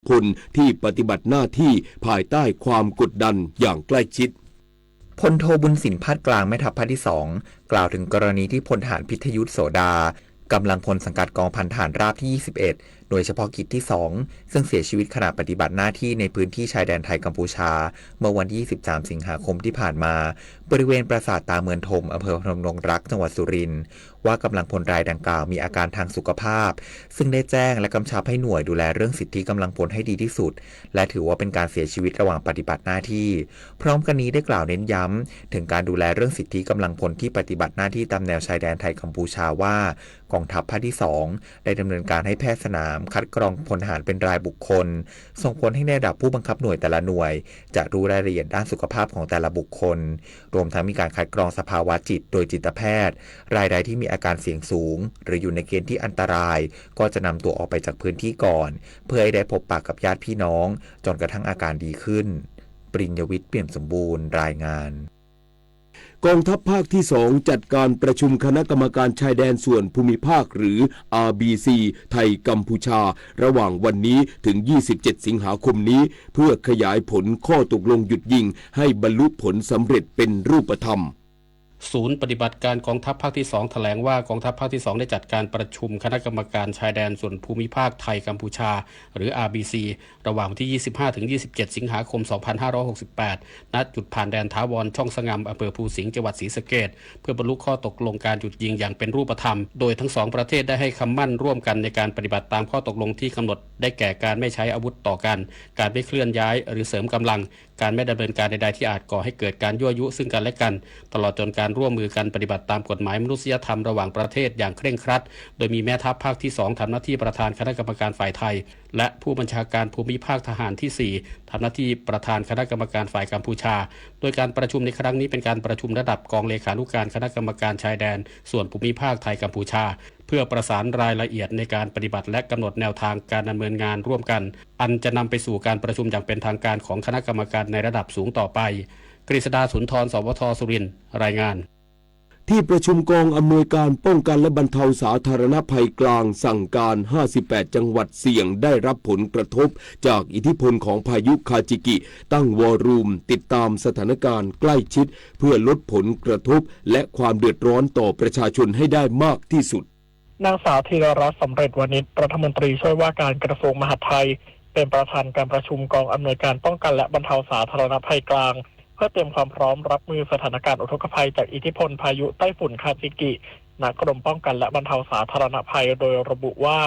พลที่ปฏิบัติหน้าที่ภายใต้ความกดดันอย่างใกล้ชิด พลโท บุญสิน พาดกลาง แม่ทัพภาคที่สอง กล่าวถึงกรณีที่พลทหาร พิทยุทธ โสดา กำลังพลสังกัดกองพันทหารราบที่ ยี่สิบเอ็ด หน่วยเฉพาะกิจที่ สอง ซึ่งเสียชีวิตขณะปฏิบัติหน้าที่ในพื้นที่ชายแดนไทยกัมพูชา เมื่อวันที่ ยี่สิบสาม สิงหาคมที่ผ่านมา บริเวณปราสาทตาเมืองธม อำเภอพนมดงรัก จังหวัดสุรินทร์ ว่ากำลังพลรายดังกล่าวมีอาการทางสุขภาพ ซึ่งได้แจ้งและกำชับให้หน่วยดูแลเรื่องสิทธิกำลังพลให้ดีที่สุด และถือว่าเป็นการเสียชีวิตระหว่างปฏิบัติหน้าที่ พร้อมกันนี้ได้กล่าวเน้นย้ำถึงการดูแลเรื่องสิทธิกำลังพลที่ปฏิบัติหน้าที่ตามแนวชายแดนไทยกัมพูชาว่า กองทัพภาคที่สอง ได้ดำเนินการให้แพทย์สนามคัดกรองพลทหารเป็นรายบุคคล ส่งผลให้ในระดับผู้บังคับหน่วยแต่ละหน่วย จะรู้รายละเอียดด้านสุขภาพของแต่ละบุคคล รวมทั้งมีการคัดกรองสภาวะจิตโดยจิตแพทย์ รายใดที่มีอาการเสี่ยงสูง หรืออยู่ในเกณฑ์ที่อันตราย ก็จะนำตัวออกไปจากพื้นที่ก่อน เพื่อให้ได้พบปะกับญาติพี่น้อง จนกระทั่งอาการดีขึ้น ปริญญวิทย์ เปี่ยมสมบูรณ์ รายงาน กองทัพภาคที่สองจัดการประชุมคณะกรรมการชายแดนส่วนภูมิภาคหรือ อาร์บีซี ไทยกัมพูชา ระหว่างวันนี้ถึง ยี่สิบเจ็ด สิงหาคมนี้ เพื่อขยายผลข้อตกลงหยุดยิงให้บรรลุผลสำเร็จเป็นรูปธรรม ศูนย์ปฏิบัติการกองทัพภาคที่สองแถลงว่ากองทัพภาคที่สองได้จัดการประชุมคณะกรรมการชายแดนส่วนภูมิภาคไทยกัมพูชา หรือ อาร์บีซี ระหว่างวันที่ ยี่สิบห้า ถึง ยี่สิบเจ็ด สิงหาคม สองพันห้าร้อยหกสิบแปด ณ จุดผ่านแดนถาวรช่องสงำ อำเภอภูสิงห์ จังหวัดศรีสะเกษ เพื่อบรรลุข้อตกลงการหยุดยิงอย่างเป็นรูปธรรม โดยทั้งสองประเทศได้ให้คำมั่นร่วมกันในการปฏิบัติตามข้อตกลงที่กำหนด ได้แก่การไม่ใช้อาวุธต่อกัน การไม่เคลื่อนย้ายหรือเสริมกำลัง การไม่ดำเนินการใดๆที่อาจก่อให้เกิดการยั่วยุซึ่งกันและกัน ตลอดจนการร่วมมือกันปฏิบัติตามกฎหมายมนุษยธรรมระหว่างประเทศอย่างเคร่งครัด โดยมีแม่ทัพภาคที่สองทำหน้าที่ประธานคณะกรรมการฝ่ายไทย และผู้บัญชาการภูมิภาคทหารที่สี่ทำหน้าที่ประธานคณะกรรมการฝ่ายกัมพูชา โดยการประชุมในครั้งนี้เป็นการประชุมระดับกองเลขานุการคณะกรรมการชายแดนส่วนภูมิภาคไทยกัมพูชา เพื่อประสานรายละเอียดในการปฏิบัติและกำหนดแนวทางการดำเนินงานร่วมกัน อันจะนำไปสู่การประชุมอย่างเป็นทางการของคณะกรรมการในระดับสูงต่อไป กฤษดา สุนทร สวท สุรินทร์ รายงาน ที่ประชุมกองอำนวยการป้องกันและบรรเทาสาธารณภัยกลางสั่งการ ห้าสิบแปด จังหวัดเสี่ยงได้รับผลกระทบจากอิทธิพลของพายุคาจิกิ ตั้งวอรูมติดตามสถานการณ์ใกล้ชิด เพื่อลดผลกระทบและความเดือดร้อนต่อประชาชนให้ได้มากที่สุด นางสาว ธีรรัตน์ สำเร็จวานิช รัฐมนตรีช่วยว่าการกระทรวงมหาดไทย เป็นประธานการประชุมกองอำนวยการป้องกันและบรรเทาสาธารณภัยกลาง เพื่อเตรียมความพร้อมรับมือสถานการณ์อุทกภัยจากอิทธิพลพายุไต้ฝุ่นคาจิกิ ณ กรมป้องกันและบรรเทาสาธารณภัย โดยระบุว่า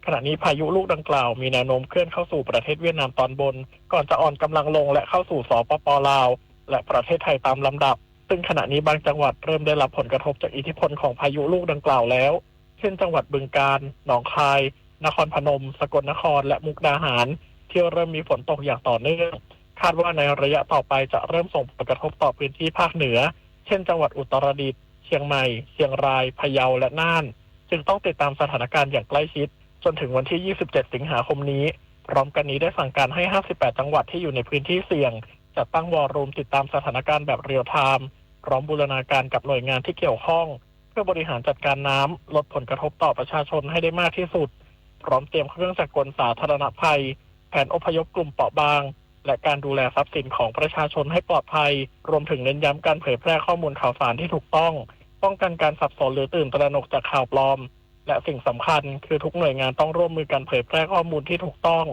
ขณะนี้พายุลูกดังกล่าวมีแนวโน้มเคลื่อนเข้าสู่ประเทศเวียดนามตอนบน ก่อนจะอ่อนกำลังลงและเข้าสู่ สปป ลาว และประเทศไทยตามลำดับ ซึ่งขณะนี้บางจังหวัดเริ่มได้รับผลกระทบจากอิทธิพลของพายุลูกดังกล่าวแล้ว เช่น จังหวัดบึงกาฬ หนองคาย นครพนม สกลนคร และมุกดาหาร ที่เริ่มมีฝนตกอย่างต่อเนื่อง คาดว่าในระยะต่อไปจะเริ่มส่งผลกระทบต่อพื้นที่ภาคเหนือ เช่น จังหวัดอุตรดิตถ์ เชียงใหม่ เชียงราย พะเยา และน่าน จึงต้องติดตามสถานการณ์อย่างใกล้ชิด จนถึงวันที่ ยี่สิบเจ็ด สิงหาคมนี้ พร้อมกันนี้ได้สั่งการให้ ห้าสิบแปด จังหวัดที่อยู่ในพื้นที่เสี่ยง จัดตั้งวอรูมติดตามสถานการณ์แบบเรียลไทม์ พร้อมบูรณาการกับหน่วยงานที่เกี่ยวข้อง เพื่อบริหารจัดการน้ำ ลดผลกระทบต่อประชาชนให้ได้มากที่สุด พร้อมเตรียมเครื่องจักรกลสาธารณภัย แผนอพยพกลุ่มเปราะบาง และการดูแลทรัพย์สินของประชาชนให้ปลอดภัย รวมถึงเน้นย้ำการเผยแพร่ข้อมูลข่าวสารที่ถูกต้อง ป้องกันการสับสนหรือตื่นตระหนกจากข่าวปลอม และสิ่งสำคัญคือทุกหน่วยงานต้องร่วมมือกันเผยแพร่ข้อมูลที่ถูกต้อง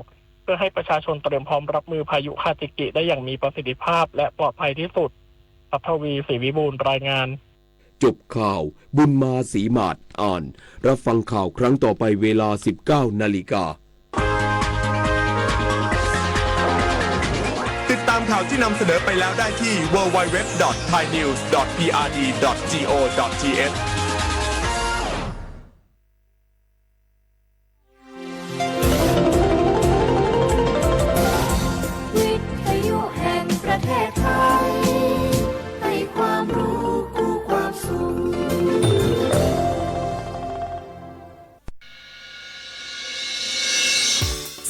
เพื่อให้ประชาชนเตรียมพร้อมรับมือพายุคาจิกิได้อย่างมีประสิทธิภาพและปลอดภัยที่สุด พัทวี ศรีวิบูลย์ รายงาน จบข่าว บุญมา ศรีหมาด อ่าน รับฟังข่าวครั้งต่อไปเวลา สิบเก้า นาฬิกา ติดตามข่าวที่นำเสนอไปแล้วได้ที่ ดับเบิลยู ดับเบิลยู ดับเบิลยู ดับเบิลยู ดอท ไทยนิวส์ ดอท พี อาร์ ดี ดอท จี โอ ดอท ที เอช วิทยุแห่งประเทศไทย ให้ความรู้คู่ความสุข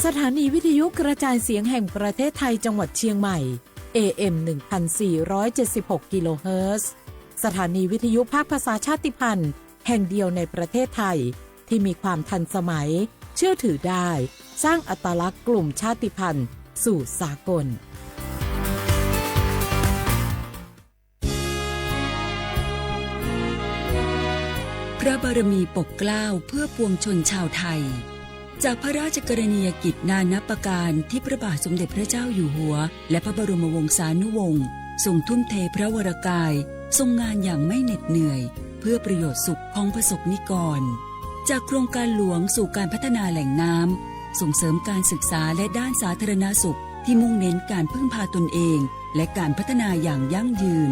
สถานีวิทยุกระจายเสียงแห่งประเทศไทยจังหวัดเชียงใหม่ เอ เอ็ม หนึ่งพันสี่ร้อยเจ็ดสิบหก กิโลเฮิรตซ์ สถานีวิทยุภาคภาษาชาติพันธุ์แห่งเดียวในประเทศไทย ที่มีความทันสมัย เชื่อถือได้ สร้างอัตลักษณ์กลุ่มชาติพันธุ์สู่สากล พระบารมีปกเกล้าเพื่อปวงชนชาวไทย จากพระราชกรณียกิจนานับประการที่พระบาทสมเด็จพระเจ้าอยู่หัว และพระบรมวงศานุวงศ์ ทรงทุ่มเทพระวรกาย ทรงงานอย่างไม่เหน็ดเหนื่อย เพื่อประโยชน์สุขของประสบนิกร จากโครงการหลวงสู่การพัฒนาแหล่งน้ำ ส่งเสริมการศึกษาและด้านสาธารณสุข ที่มุ่งเน้นการพึ่งพาตนเอง และการพัฒนาอย่างยั่งยืน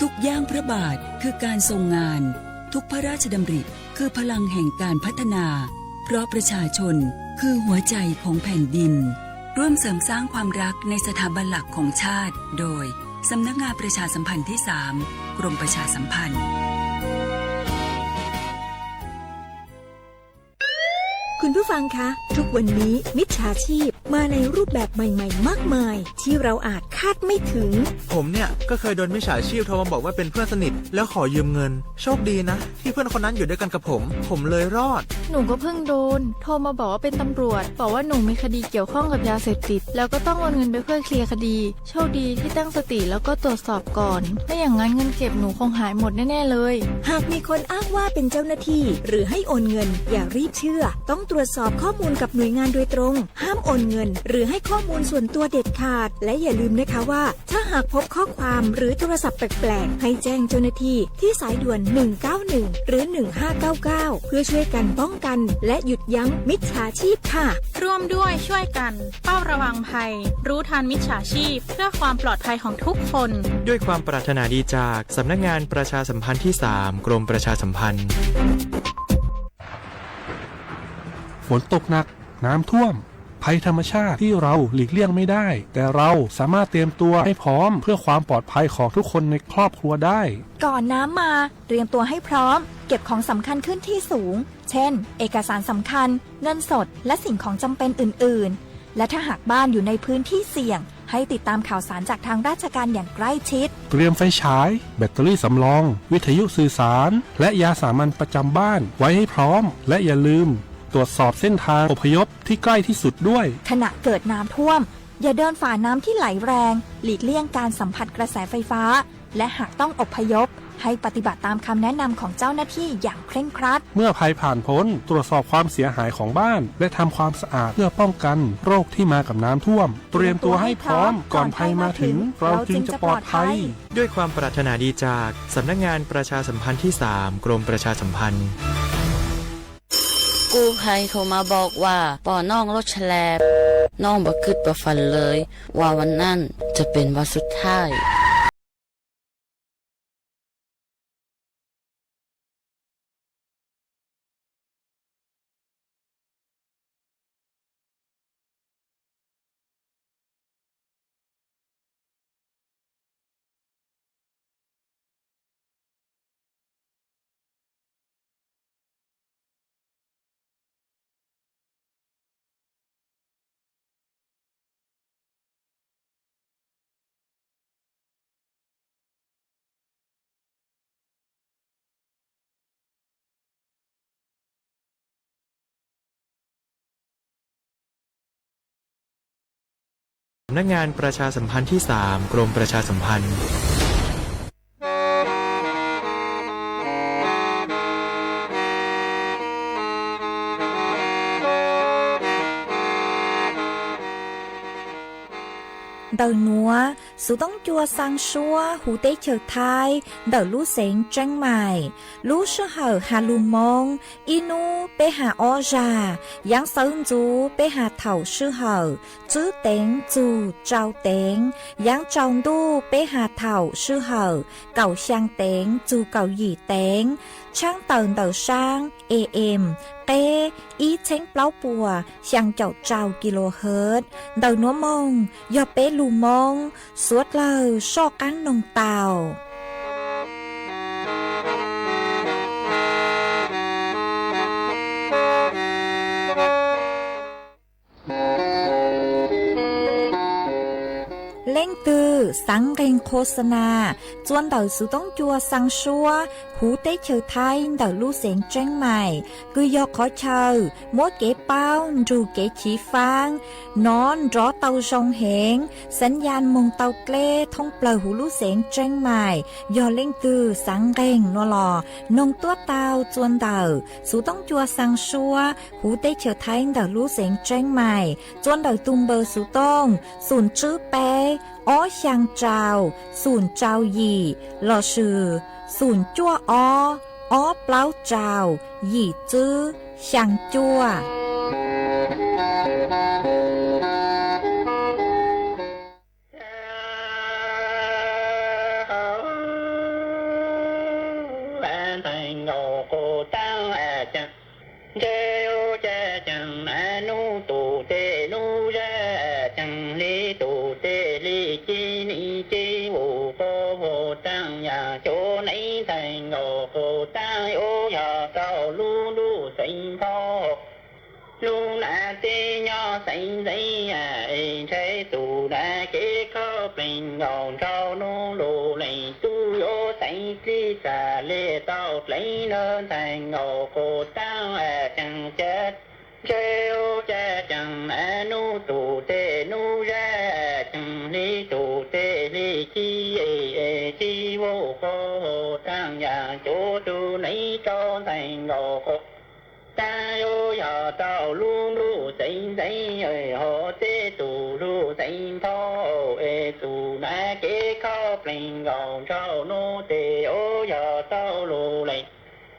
ทุกย่างพระบาทคือการทรงงาน ทุกพระราชดำริคือพลังแห่งการพัฒนา เพราะประชาชนคือหัวใจของแผ่นดิน ร่วมเสริมสร้างความรักในสถาบันหลักของชาติ โดย สำนักงานประชาสัมพันธ์ที่สาม กรมประชาสัมพันธ์ คุณผู้ฟังคะ ทุกวันนี้มิจฉาชีพมาในรูปแบบใหม่ๆ มากมาย ที่เราอาจคาดไม่ถึง ผมเนี่ยก็เคยโดนมิจฉาชีพโทรมาบอกว่าเป็นเพื่อนสนิท แล้วขอยืมเงิน โชคดีนะ ที่เพื่อนคนนั้นอยู่ด้วยกันกับผม ผมเลยรอด หนูก็เพิ่งโดน โทรมาบอกว่าเป็นตำรวจ บอกว่าหนูมีคดีเกี่ยวข้องกับยาเสพติด แล้วก็ต้องโอนเงินไปเพื่อเคลียร์คดี โชคดีที่ตั้งสติแล้วก็ตรวจสอบก่อน ไม่อย่างนั้นเงินเก็บหนูคงหายหมดแน่ๆเลย หากมีคนอ้างว่าเป็นเจ้าหน้าที่ หรือให้โอนเงิน อย่ารีบเชื่อ ต้องตรวจสอบข้อมูลกับหน่วยงานโดยตรง ห้ามโอนเงิน หรือให้ข้อมูลส่วนตัวเด็ดขาด และอย่าลืมนะคะว่า ถ้าหากพบข้อความหรือโทรศัพท์แปลกๆ ให้แจ้งเจ้าหน้าที่ที่สายด่วน หนึ่งเก้าหนึ่ง หรือ หนึ่งห้าเก้าเก้า เพื่อช่วยกันป้องกัน และหยุดยั้งมิจฉาชีพค่ะ ร่วมด้วยช่วยกันเฝ้าระวังภัย รู้ทันมิจฉาชีพ เพื่อความปลอดภัยของทุกคน ด้วยความปรารถนาดีจากสำนักงานประชาสัมพันธ์ที่สาม กรมประชาสัมพันธ์ ฝนตกหนัก น้ำท่วม ภัยธรรมชาติที่เราหลีกเลี่ยงไม่ได้ แต่เราสามารถเตรียมตัวให้พร้อมเพื่อความปลอดภัยของทุกคนในครอบครัวได้ ก่อนน้ำมา เตรียมตัวให้พร้อม เก็บของสำคัญขึ้นที่สูง เช่น เอกสารสำคัญ เงินสด และสิ่งของจำเป็นอื่นๆ และถ้าหากบ้านอยู่ในพื้นที่เสี่ยง ให้ติดตามข่าวสารจากทางราชการอย่างใกล้ชิด เตรียมไฟฉาย แบตเตอรี่สำรอง วิทยุสื่อสาร และยาสามัญประจำบ้านไว้ให้พร้อม และอย่าลืม ตรวจสอบเส้นทางอพยพที่ใกล้ที่สุดด้วย ขณะเกิดน้ำท่วม อย่าเดินฝ่าน้ำที่ไหลแรง หลีกเลี่ยงการสัมผัสกระแสไฟฟ้า และหากต้องอพยพ ให้ปฏิบัติตามคำแนะนำของเจ้าหน้าที่อย่างเคร่งครัด เมื่อภัยผ่านพ้น ตรวจสอบความเสียหายของบ้าน และทำความสะอาดเพื่อป้องกันโรคที่มากับน้ำท่วม เตรียมตัวให้พร้อมก่อนภัยมาถึง เราจึงจะปลอดภัย ด้วยความปรารถนาดีจากสำนักงานประชาสัมพันธ์ที่สาม กรมประชาสัมพันธ์ กู้ภัยโทรมาบอกว่าปอน้องรถฉลบ น้องบ่คิดบ่ฝันเลย ว่าวันนั้นจะเป็นวันสุดท้าย สำนักงานประชาสัมพันธ์ที่สาม กรมประชาสัมพันธ์ Ntawm nuav, xuv toob cua xaa suab huv teb chaws Thaib ntawm lub xeev Tsheeb Maim, lub sij hawm has lug Moob, ib nub peb has ob zag, yaav xawv ntxuv peb has thaum sij hawm tswb teev txug tsau teev, yaav tsau ntuj peb has thaum sij hawm kaum xyaa teev txug kaum yim teev, tshaab tawm ntawm saab A M, qeb ib txheeb plaub puas xyaa caum rau kilohertz. Ntawm nuav moog yog peb lug Moob, suav dlawg soj qaab noog tau. Leej twg xaav nqeg qho xa na txua ntawm xuv toob cua xaa suab huv teb chaws Thaib ntawm lub xeev Tseeb Maim, kws yog qhov chaw muab kev paub nrug kev chiv faab nov nrov tau zoo heev, xav yas moog tau dleb thoob plawg huv lub xeev Tseeb Maim, yog leej twg xaav nqeeg no los noog tuab taug txuas ntawm xuv toob cua xaa suab huv teb chaws Thaib ntawm lub xeev Tseeb Maim, txuas ntawm tug npawb xuv tooj xoom tswb peb ob xyaa rau xoom rau yim lossis xoom cuaj ob ob plaub rau yim tswb xyaa cuaj. Ntxhais nkaus quas taab a caag, ntshe yuav ca caag na nub tus tej nub zag, caag hli tus tej hli ci ni ci vus quas taab yaam cuv nev. Ntxhais nkaus quas taab yuav yog tau lub ntuj xeev npho, lub nam teb nyob xeev ntxeev, es ntshai tus nam kev khab plees nkaus nrau nub lug lees tub yuav xeev dlib txam le tau dleev na. Ntxhais nkaus quas taab a caag ca, ntshe yuav ca caag na nub tus tej nub zag, caag hli tus tej hli ci ci vus quas taab yaam cuv tug nev rau. Ntxhais nkaus quas taab yuav yog tau lub ntuj xeev ntxeev, hov teb tus lub xeev npho, es tus nam kev khab plees nkaus nrau nub tes yuav yog tau lug lees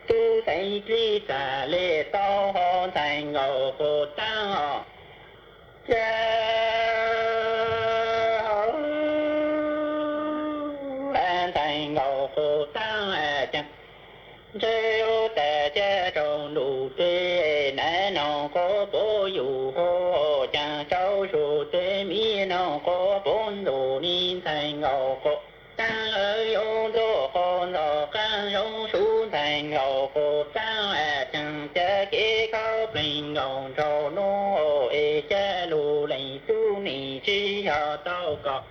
tub xeev dlib txam le tau hov. Ntxhais nkaus quas taab os, ca, ntxhais nkaus quas taab a caag, ntshe yuav tas ca rau ntuj tes nam noog quas puv yus hov, caag rau sug tes miv noog quas puv ntuj ni. Ntxhais nkaus quas taab yuav ntxuaj quas ntxog qaab zoo sub. Ntxhais nkaus quas taab a caag ca kev khab plees nkaus nrau nub es ca lug lees tub nim tsi yog tau kom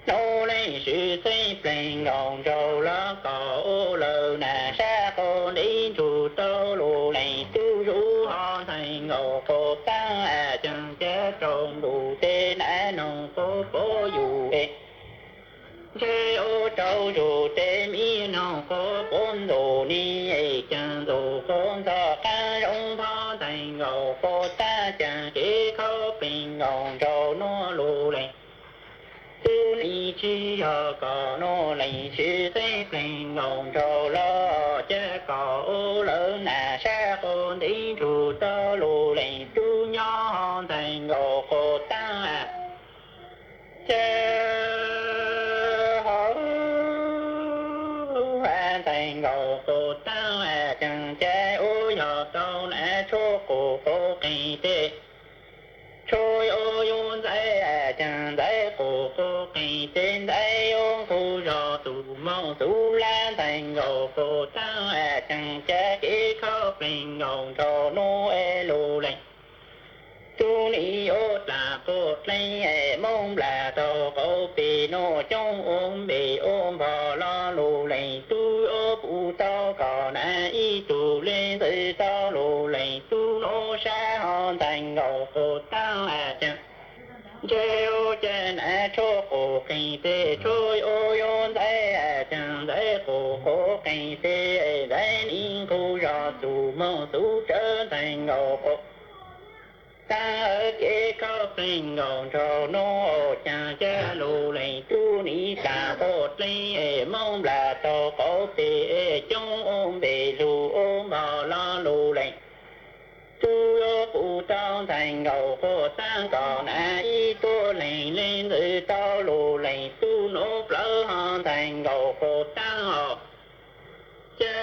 nub leej sib xeeb plees nkaus nrau los kom ua lawm nam sab quas ntev nrug tau lug lees tub zub hov. Ntxhais nkaus quas taab a caag ca rau ntuj tes nam noog quas puv yus es, ntshe yuav rau sug tes miv noog quas puv ntuj ni es caag ntxuaj quas ntxog qaab zoo npho. Ntxhais nkaus quas taab caag kev khab plees nkaus nrau nub lug lees tub nim tsi yog kom nub leej sib xeeb plees nkaus nrau los ca kom ua lawm nam sab quas ntev nrug tau lug lees tub nyob hov. Ntxhais nkaus quas taab ca, ntxhais nkaus quas taab a caag ca ua yog tau nam tshuab quas quas qees tes, tshuab yuav yuav ntxhais a caag ntxhais quas quas qees tes, ntxhais yuav nqug zog tus moog xub lab. Ntxhais nkaus quas taab a caag ca kev khab plees nkaus nrau nub es lug lees tub nim yuav dlaag quas dleeg es moog nplas tau qaum peg nub coob ua npem ua npog los lug lees tub yuav pum tau kom nam ib tug le ntxwv tau lug lees tub nub sab hov. Ntxhais nkaus quas taab a caag, ntshe yuav ca nam tshuab quas qees tes, tshuab yuav yuav ntxhais a caag ntxhais quas quas qees tes, ntxhais nim nqug zog tus moog xub tsawv. Ntxhais nkaus quas taab kev khab plees nkaus nrau nub caag ca lug lees tub nim dlaag quas dleeg es moog nplas tau qaum peg coob ua npem lug ua npog los lug lees tub yuav pum tau. Ntxhais nkaus quas taab kom nam ib tug leeg le ntxwv tau lug lees tub nub plawv hov. Ntxhais nkaus quas taab os, ca,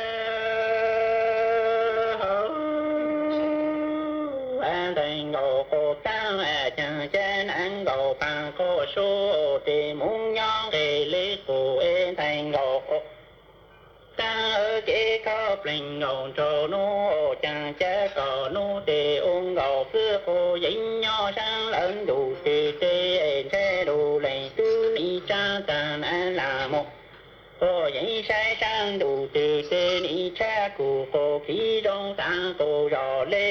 ntxhais nkaus quas taab a caag ca nam nkaus paag quas sub tes moog nyob nqeg le qus es. Ntxhais nkaus quas taab kev khab plees nkaus nrau nub caag ca kom nub tes ua nkaus xwb quas yeej nyob saab lawv ntuj twg tes, ntshe lug lees tub nim tsaab taag nam lam moog quas yeej saib saab ntuj twg kuv qus khib zoo xaav quas zos le,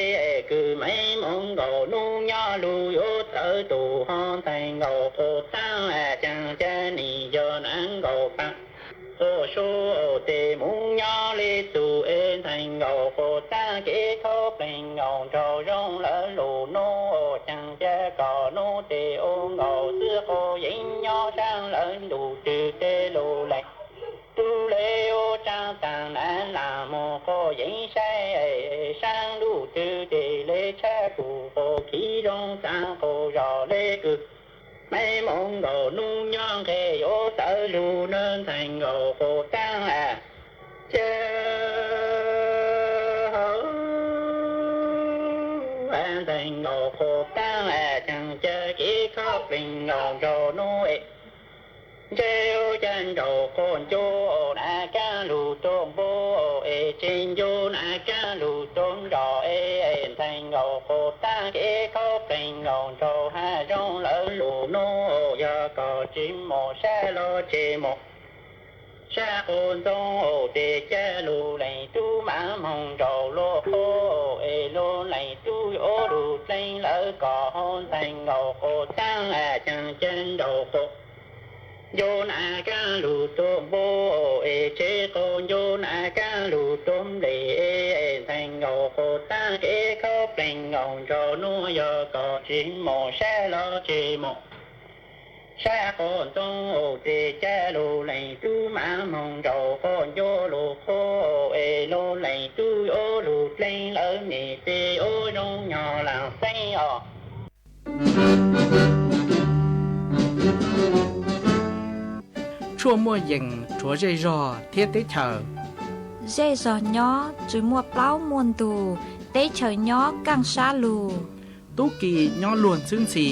kws maiv moov nkaus nub nyob lug yuav txawv tus ho ntxhais nkaus quas taab, caag ca nim yog naav nkaus paab quas sub, tes moov nyob le txug es ntxhais nkaus quas taab, kev khaub pleeg nkaus nraug zoo lawv lug nub, caag ca kom nub tes ua nkaus xwb quas yeev nyob saab lawv ntuj twg tes lug lees tub le ua tsaab taag naav lam moog quas yeev saib saab ntuj twg tes le tshab kuv quas khib zoo xaav quas zos le kws maiv moov nkaus nub nyob nqe yuav txawv lug nub ntxhais nkaus quas taab, ca ntxhais nkaus quas taab, caag ca kev khaub pleeg nkaus nraug nub es ntshe ua ca nraug quas ncu, naav kaab lug tuaj npu es tsi ncu, naav kaab lug tuaj nrog es ntxhais nkaus quas taab, kev khaub pleeg nkaus nraug hab zoo lawv lug nub, yog kom tsi mus sab los tsi mus sab quas ntxoo, tes ca lug lees tub maam moog nraug luag qub, es lug lees tub yuav lug dleeb lawv kom ho ntxhais nkaus quas taab, caag ca nraug quas ncu, naav kaab lug tuaj npu es tsi quas ncu, naav kaab lug tuaj nplej, ntxhais nkaus quas taab, kev khaub pleeg nkaus nraug nub, yog kom tsi mus sab los tsi mus sab quas ntxoo, tes ca lug lees tub maam moog nraug quas ncu lug qub, es lug lees tub yuav lug dleeb lawv mej tes ua zoo nyog laam xeeb os. Tshuaj muaj yees rhuav zej zog thiab teb chaws. Zej zog nyob tsi muaj plaub muaj ntug, teb chaws nyob kaaj sab lug. Tub ki nyob luag ntxhwb ntxhi,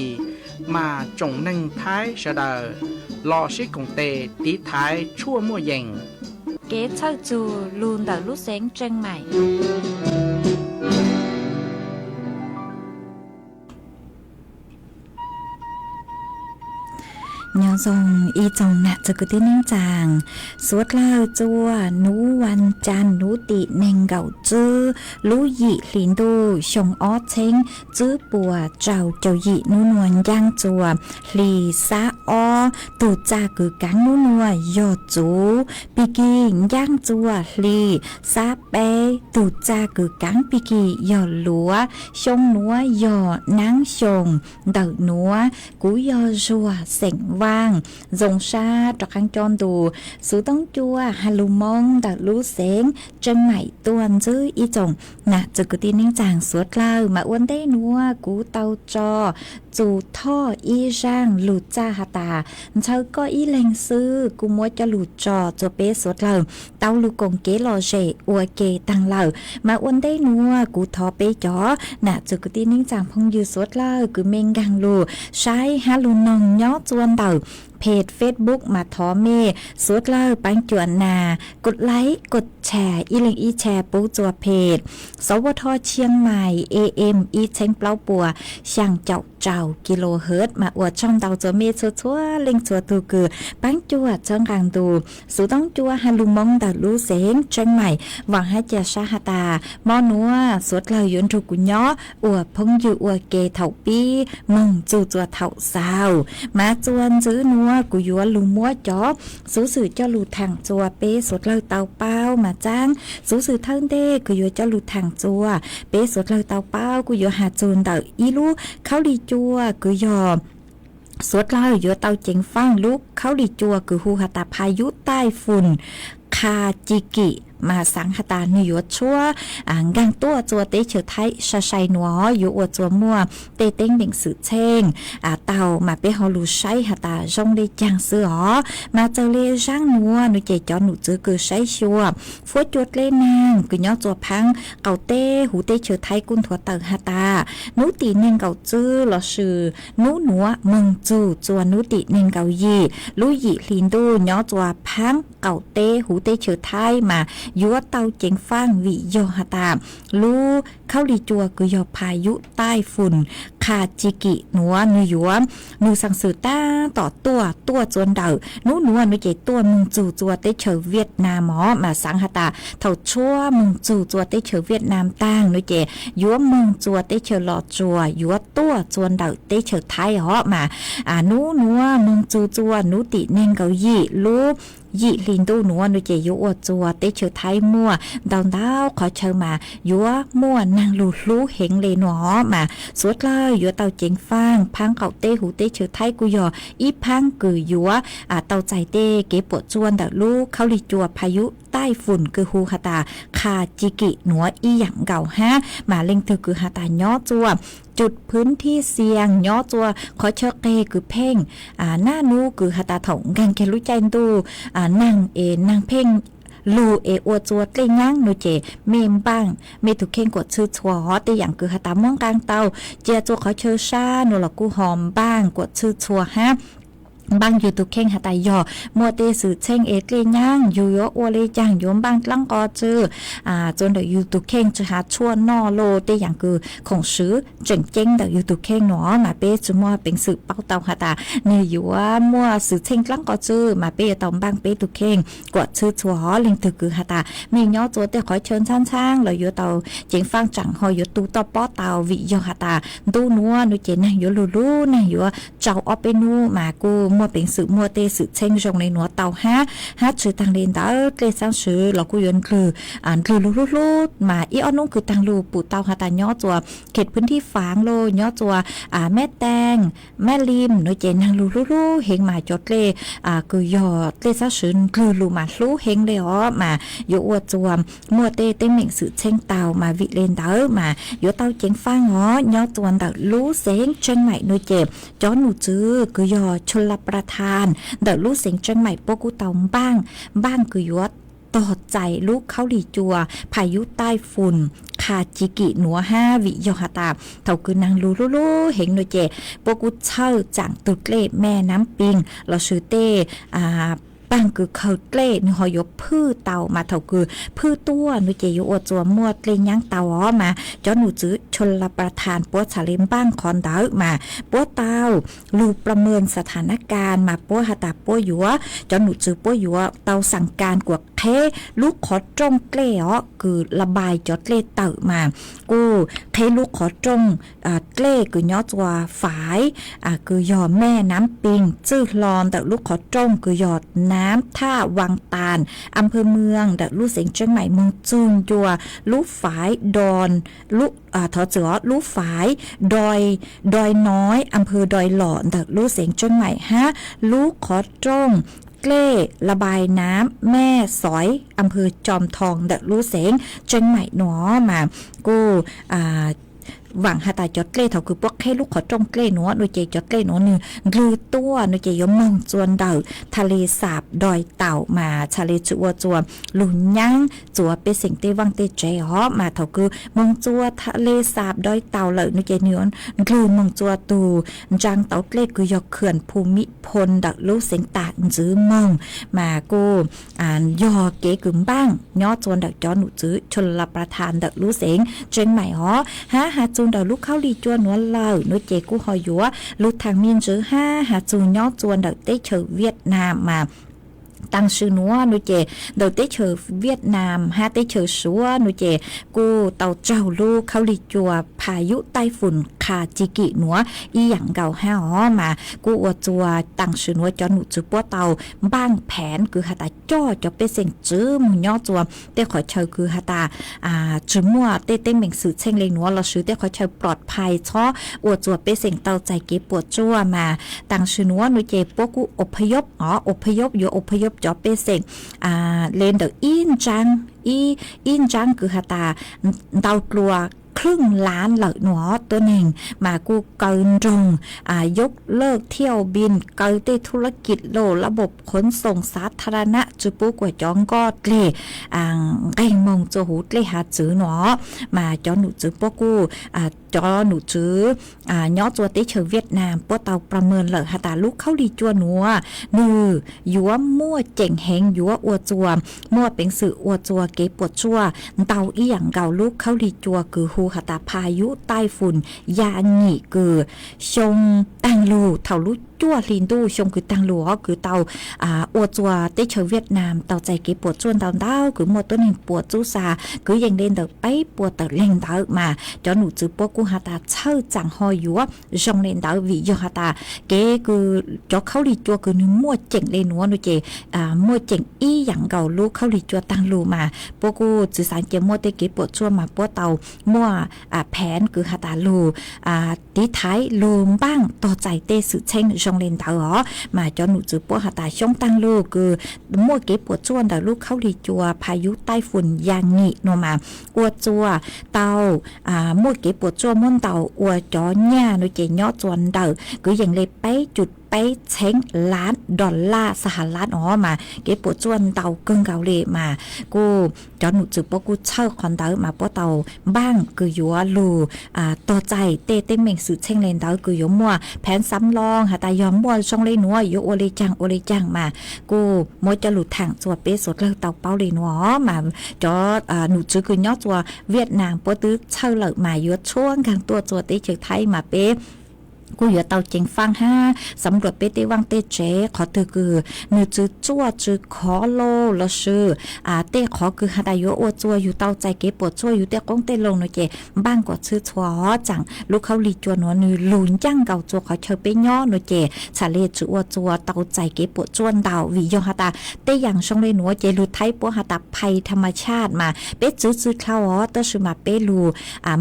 mas tsoom neeg Thaib sawv daws los sib koom tes tiv thaiv tshuaj muaj yees. Kev txhawj txug lug ntawm lub xeev Tseej Maim. Nyob zoo ib tsoom nam txwv kwv tij neej tsaa, suav dlawg txua nub vas caag nub tim neeg nkaum tswb lub yim hli ntuj xyoo ob txheeb tswb puas rau caum yim nub nua ncaaj txua hli xab ob tug txaj kws kaav nub nua yog txuv, pig kig ncaaj txua hli xab peb tug txaj kws kaav pig kig yog luav, xyoo nuav yog naab xyoo ntawm nuav. Kuv yog Zuag xeem Vaaj, zoo sab rov qaab coj ntu xuv toob cua has lug Moob ntawm lub xeev Tseej Maim tuaj ntsib ib tsoom nam txwv kwv tij neej tsaa suav dlawg. Mas ua ntej nuav kuv tau tso txug thoj ib zaaj lug txaj has tas, ntxhawv koj ib leeg xwb, kuv muab coj lug tso txua peb suav dlawg tau lug koom kev lom zem ua ke taag lawm. Mas ua ntej nuav kuv thov peb cov nam txwv kwv tij neej tsaa phooj ywg suav dlawg kws mej nkaag lug saib hab lug noog nyob txua ntawm peg Facebook mas thov mej suav dlawg paab cuam nas kos laib kos tshas ib leeg ib tshas pub txua peg Sov Vaj Thoj Tshiab Mais A M ib txheeb plaub puas xyaa caum rau kilohertz. Mas ua tsaug ntau txua mej txhua txhua leej txhua tug kws paab cuam txhawb nqaa ntu xuv toob cua has lug Moob ntawm lub xeev Tseej Mais. Vaam hab ca sab has tas, mo nuav suav dlawg yuav nrug kuv nyob ua phooj ywg ua ke thaum pib moog txug txua thaum xaus. Mas txua ntswb nuav kuv yuav lug muab cov xuv xwm coj lug thaam txua peb suav dlawg tau paub mas txaab. Xuv xwm thawj ntej kws yuav coj lug thaam txua peb suav dlawg tau paub kuj yuav has txug ntawm ib lub khaub lig cua kws yog suav dlawg yuav tau ceev faaj lub khaub lig cua kws hu has tas pha yub taij fun Kha Ci Kim, mas xaav has tas nwg yuav tshuab nkaag tuaj txua teb chaws Thaib sai sai nuav yuav ua txua muaj tej teeb meem xwm txheej tau mas peb ho lug saib has tas zoo le caag xwb os. Mas txawm le zaaj nuav nuav ces cov num txwv kws saib xyuas fuab cua dleb naag kws nyob txua phaab qaum teb huv teb chaws Thaib kuj nthuav tawm has tas, nub tim neeg nkaum tswb lossis nub nuav moog txug txua nub tim neeg nkaum yim lub yim hli ntuj nyob txua phaab qaum teb huv teb chaws Thaib mas yuav tau ceev faj vim yog has tas lub khaub lig cua kws yog phas yub taij fun Kha Ci Kim nuav nwg yuav, nwg xaam xwm taab tom tuaj, tuaj txua ntawm nub nuav nuav ces tuaj moog txug txua teb chaws Viaj Nam os, mas xaav has tas thaum tshuab moog txug txua teb chaws Viaj Nam taag nuav ces yuav moog txua teb chaws Los Tsuas, yuav tuaj txua ntawm teb chaws Thaib os, mas nub nuav moog txug txua nub tim neeg nkaum yim lub yim hli ntuj nuav nuav ces yuav ua txua teb chaws Thaib muaj ntau ntau qhov chaw mas yuav muaj naag lug hlub heev le nuav os, mas suav dlawg yuav tau ceev faj. Phaab qaum teb huv teb chaws Thaib kuj yog ib phaab kws yuav tau txais tej kev puam tsuaj ntawm lub khaub lig cua phas yub taij fun kws hu has tas Kha Ci Kim nuav ib yaam nkaus hab, mas leej twg kws has tas nyob txua cub phwv thib xiaas, nyob txua qhov chaw qeg kws pheej, nub nub kws has tas thaum nkaag kiag lub caij ntuj naag es naag pheej lug es ua txua dlej nyaab nuav ces mej npaaj mej tug kheej kuam txhwb txhua os. Tej yaam kws has tas muab nqaa tau cia txua qhov chaw sab nuav los kuj ho npaaj kuam txhwb txhua hab, npaaj yug tug kheej has tas yog muaj tej xwm txheej es dlej nyaab yug yuav ua le caag, yuav npaaj dlaab nqo tsw txua ntawm yug tug kheej, tsw has tshuaj noj los tej yaam kws khoom swv tseem ceeb ntawm yug tug kheej nuav mas peb tsw muaj peev xwm paub tau has tas nwg yuav muaj xwm txheej dlaab nqo tsw, mas peb yuav tau npaaj peb tug kheej kuam txhwb txhua os. Leej twg kws has tas mej nyob txua tej qhov chaw ntxhaab ntxhaab los yuav tau ceev faj tsaam ho yuav tu toj pob tau, vim yog has tas ntuj nuav nuav ces naag yuav lug lub, naag yuav tsau ob peb nub mas kuj muaj peev xwm muaj tej xwm txheej zoo le nuav tau hab, hab tsw taag le ntawd dlej xaab swv los kuj yuav ndlwg, ndlwg lug hlub hlub, mas ib ob nub kws taag lug pum tau has tas nyob txua khem phwv thib faav los nyob txua Mab Teej, Mab Lim nuav ces naag lug hlub hlub heev mas cov dlej kws yog dlej xaab swv ndlwg lug mas hlub heev le os, mas yuav ua txua muaj tej teeb meem xwm txheej tau, mas vim le ntawd mas yuav tau ceev faj os. Nyob txua ntawm lub xeev Tseeb Maim nuav ces cov num tswv kws yog Chulaprathaan ntawm lub xeev Tseeb Maim puab kuj tau npaaj, npaaj kws yuav tog txais lub khaub lig cua phas yub taij fun Kha Ci Kim nuav hab, vim yog has tas thaum kws naag lug hlub hlub heev nuav ces puab kuj txhawj tsaam tug dlej Mej Naab Ping lossis tej paag kws khaws dlej nwg ho yuav phwj tau, mas thaum kws phwj tuaj nuav ces yuav ua txua muaj dlej nyaab tau os. Mas cov num tswv Chulaprathaan puab txhad le npaaj qhov ntawd mas puab tau lug ประเมินสถานการณ์ mas puab has tas puab yuav, cov num tswv puab yuav tau สั่งการ kuas qheb lub qhov rooj dlej os, kwsระบาย cov dlej tawm mas kuj qheb lub qhov rooj dlej kws nyob txua faiv kws yog Mej Naab Ping txwj hlo ntawm lub qhov rooj kws yog Naab Thaj Vaas Taas, am phawv Mws ntawm lub xeev Tseeb Maim moog txug ncua lub faiv Doi, thov txwm os, lub faiv Doi, Doi Noi, am phawv Doi Lom ntawm lub xeev Tseeb Maim hab lub qhov rooj dlej ระบายน้ำ Mej Xoiv, am phawv Coom Thoo ntawm lub xeev Tseeb Maim nuav mas kuj vaam has tas cov dlej thaum kws puab qheb lub qhov rooj dlej nuav nuav ces cov dlej nuav nwg ndlwg tuaj nuav ces yuav moog txua ntawm ทะเลสาบดอยเต่า mas txhad le tsw ua txua lug nyaab txua pej xeem tej vaaj tej tsev os. Mas thaum kws moog txua ทะเลสาบดอยเต่า lawm nuav ces nwg yuav ndlwg moog txua tug ntsaa tauv dlej kws yog เขื่อนภูมิพล ntawm lub xeev Tam Ntxwv moog, mas kuj yog kev kws npaaj nyob txua ntawm cov num tswv Chulaprathaan ntawm lub xeev Tseeb Maim os. Hab has txug ntawm lub khaub lig cua nuav lawm nuav ces kuj ho yuav lug thaam me ntsis hab has txug nyob txua ntawm teb chaws Viaj Nam mas taam sim nuav nuav ces ntawm teb chaws Viaj Nam hab teb chaws Suav nuav ces kuj tau raug lub khaub lig cua phas yub taij fun Kha Ci Kim nuav ib yaam nkaus hab os. Mas kuj ua txua taam sim nuav cov num tswv puab tau npaaj pheev kws has tas coj cov pej xeem tswv moog nyob txua tej qhov chaw kws has tas tsw muaj tej teeb meem xwm txheej le nuav lossis tej qhov chaw ปลอดภัย txhob ua txua pej xeem tau txais kev puam tsuaj. Mas taam sim nuav nuav ces puab kuj อพยพ os, อพยพ yuav อพยพ cov pej xeem le ntawm ib ntsaab, ib ntsaab kws has tas ntau dlua ครึ่งล้าน lawm nuav tuab neeg mas kuj kaw nroog, yog lawj thiaj npin, kaw tej ธุรกิจ los ระบบขนส่งสาธารณะ tsw pub kuas cov nkoj dleg nqeeg moog txua huv dlej hav txwv nuav. Mas cov num tswv puab kuj cov nom tswv nyob txua teb chaws Viaj Nam puab tau pla mees lawm has tas lub khaub lig cua nuav nwg yuav muaj ceem heev, yuav ua txuas muaj peev xwm ua txuas kev puam tsuaj ntau ib yaam nkaus lub khaub lig cua kws hu has tas pha yub taij fun ya nyim kws xyoo taag lug thaum lub cuaj hli ntuj xyoo kws taag lug os kws tau ua txuas teb chaws Viaj Nam tau txais kev puam tsuaj ntau ntau kws muaj tuab neeg puas txub xa kwv yees le ntawm peb puas tawm leeg ntawd mas cov nom tswv puab kuj has tas txhawj tsaam ho yuav zoo le ntawd vim yog has tas kev kws cov khaub lig cua kws nwg muaj ceem le nuav no ces muaj ceem ib yaam nkaus lub khaub lig cua taag lug mas puab kuj txwv xaav ca muaj tej kev puam tsuaj mas puab tau muaj pheev kws has tas lug tiv thaiv lug npaaj tog txais tej xwm txheej zoo le ntawd os mas cov nom tswv puab has tas xyoo taag lug kws muaj kev puam tsuaj ntawm lub khaub lig cua pha yub taij fun ya nyim no mas ua txuas tau muaj kev puam tsuaj muab ntaus ua cov nyaj no ces nyob txua ntawm kwv yees le peb cum peb txheeb lab dollar xa ha lab os mas kev puam tsuaj ntau kawg nkaus le mas kuj cov nom tswv puab kuj txhawj qhov ntawd mas puab tau npaaj kws yuav lug tog txais tej teeb meem xwm txheej le ntawd kws yuav muaj pheev xav loo has tas yog muaj zoo le nuav yuav ua le caag ua le caag mas kuj muab cov lug thaam txua peb suav dlawg tau paub le nuav os mas cov nom tswv kws nyob txua Viaj Nam puab twb txhawj lawm mas yuav tshuab nkaag tuaj txua teb chaws Thaib mas peb kuj yuav tau ceev faaj hab xav npluam peb tej vaaj tej tsev qhov twg kws nwg tsw tsuaj tsw khov lauj lossis tej qhov kws has tas yuav ua txuas yug tau txais kev puam tsuaj yug tej qoob tej loo no ces npaaj kom txhwb txhua os tsaam lub khaub lig cua nuav nwg lug ncaaj nkaus txua qhov chaw peb nyob no ces txham le tsw ua txuas tau txais kev puam tsuaj ntau vim yog has tas tej yaam zoo le nuav ces lug Thaib puab has tas phais tha mas chaj mas peb tsw tsw dlhau os tab sis mas peb lug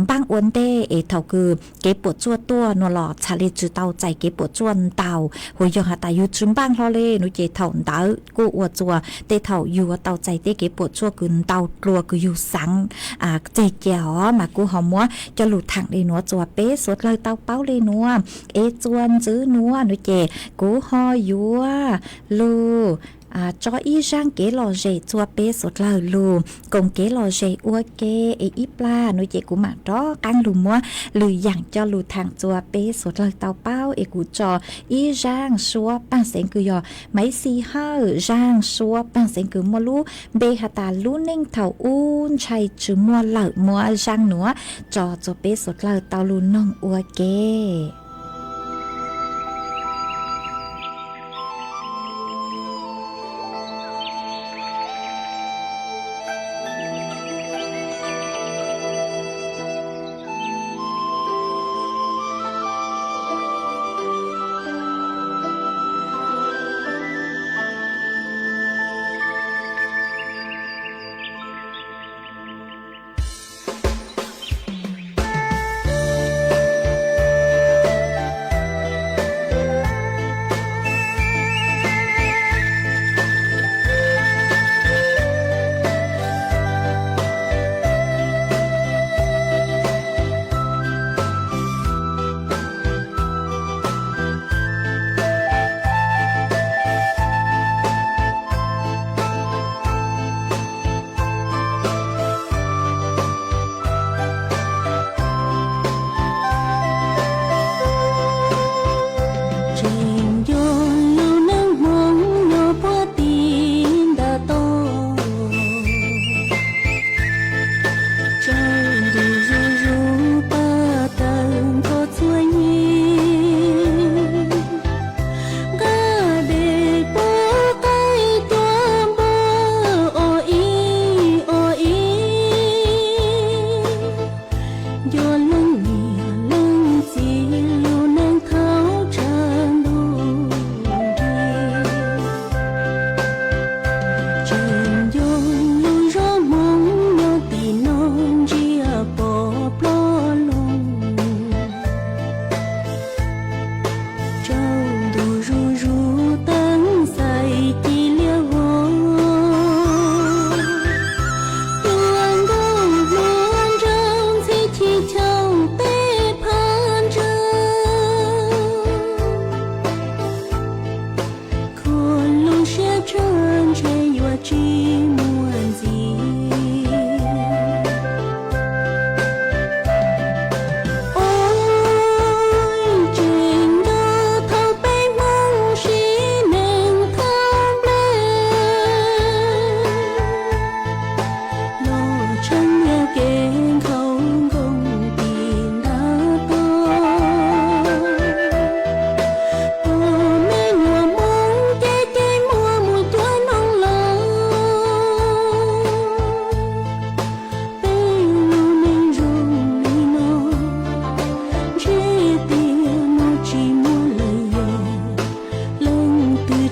npaaj ua ntej es thaum kws kev puam txuaj tuaj nuav los txham le tsw tau txais kev puam tsuaj ntau. Hu yog has tas yug tsw npaaj hlo le nuav ces thaum ntawd kuj ua txuas tej thaum yug tau txais tej kev puam tsuaj kws ntau dlua kws yug xaav txeg ca os mas kuj ho muab cov lug thaam le nuav txua peb suav dlawg tau paub le nuav es txua ntxiv nuav nuav ces kuv ho yuav lug tso ib zaaj kev lom zem txua peb suav dlawg lug koom kev lom zem ua ke es ib plag nuav ces kuv maam rov qaab lug muab lwm yaam coj lug thaam txua peb suav dlawg tau paub es kuv tso ib zaaj suab paaj xeev kws yog Maiv Xis Hawj, zaaj suab paaj xeev kws muaj lub npe has tas lub neej thaum ub ntshai tsw muaj lawm muab zaaj nuav tso txua peb suav dlawg tau lug noog ua ke.